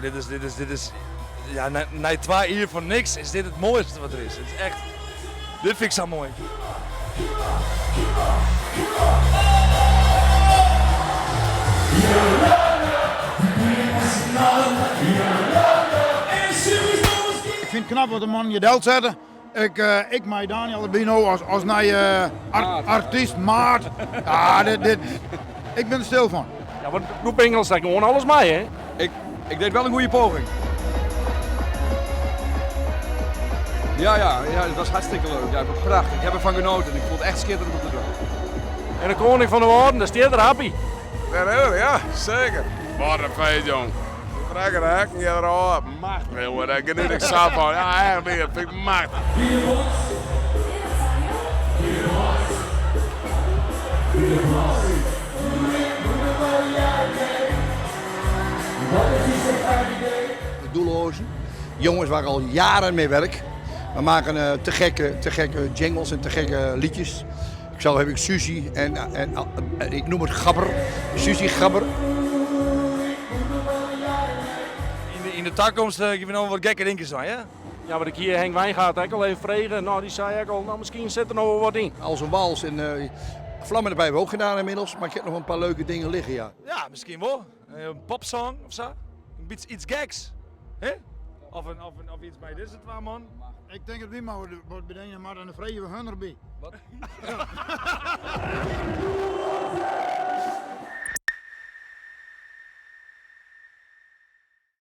dit is, dit is, dit is, ja, nei twa jier fan niks is dit it moaiste wat der is. It is echt, dit fyn ik sa moai. Ik fyn it knap wat de mannen hjir delsette. Ik, ik mei Daniel derby no as, as nije artyst, maat. Ja, dit, dit, ik bin der stil fan. Ja, want doe pingelst ek gewoan alles mei, hè? Ik, ik deed wel een goede poging. Ja, ja, ja, het was hartstikke leuk. Ja, prachtig. Ik heb ervan genoten. Ik vond het echt schitterend om te doen. En de koning van de Wâlden, daar stiet er happy. Daar is er, ja, zeker. Wat een feest, jong. Trekker de hekken hier erop. Machtig, jongen. Daar geniet ik zo van. Ja, echt weer. Vind ik machtig. De Doellozen. Jongens waar ik al jaren mee werk. We maken eh, te, gekke, te gekke jingles en te gekke liedjes. Ik zelf heb ik Suzy en, en, en ik noem het Gabber. Suzy Gabber. Yn de takomst uh, gean we noch wat gekke dingen zijn, hè? Ja, want ik hier Henk Wijngaard ek al even frege. Nou, dy sei ek al, nou, miskien sit der noch wol wat yn. Als een wals en uh, Vlammen erbij hebben we ook gedaan inmiddels. Maar ik heb nog een paar leuke dingen liggen, ja. Ja, miskien wol. In popsong of sa. In bytsje iets geks. Hè? Of, in, of, in, of iets by dizze twa man. Ik tink dat wy mar wat betinke moatte en dan freegje we hun derby. Wat?